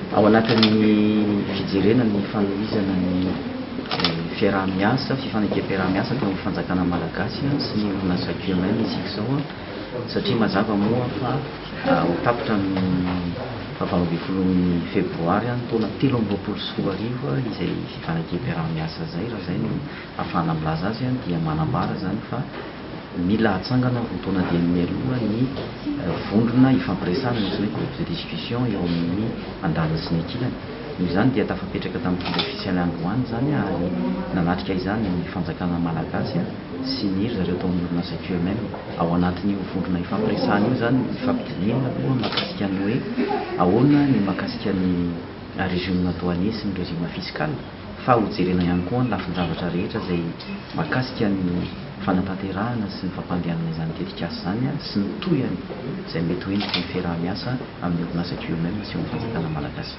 Ao anatin'ny fijerena ny fanohizana ny fiaraha-miasa, fifanekem-piaraha-miasa teo amin'ny fanjakana malagasy sy ny orinasa QMM isika izao satria mazava moa fa ho tapitra amin'ny faha 18 febroary ny taona 2023 izay fifanekem-piaraha-miasa izay. Raha izay no ahafahana milaza azy dia manambara izany fa mila atsangana 2 taona dieny mialoha ny vondrona ifampiresahana, ny antsoina hoe groupe de discussion, eo amin'ny andaniny sy ny ankilany. Noho izany dia tafapetraka tamin'ny fomba ofisialy androany zany ary nanatrika izany ny fanjakana malagasy sy ny ry zareo tao amin'ny orinasa QMM. Ao anatin'io vondrona ifampiresahana io zany, ifampidinihana aloha mahakasika ny hoe ahoana ny mahakasika ny régime douanier sy ny régime fiscal, fa hojerena ihany koa ny lafin-javatra rehetra izay mahakasika ny fanatanterahana sy ny fampandehanana izany tetikasa izany sy ny tohiny izay mety ho endriky ny fiaraha-miasa amin'ny orinasa QMM sy amin'ny fanjakana malagasy.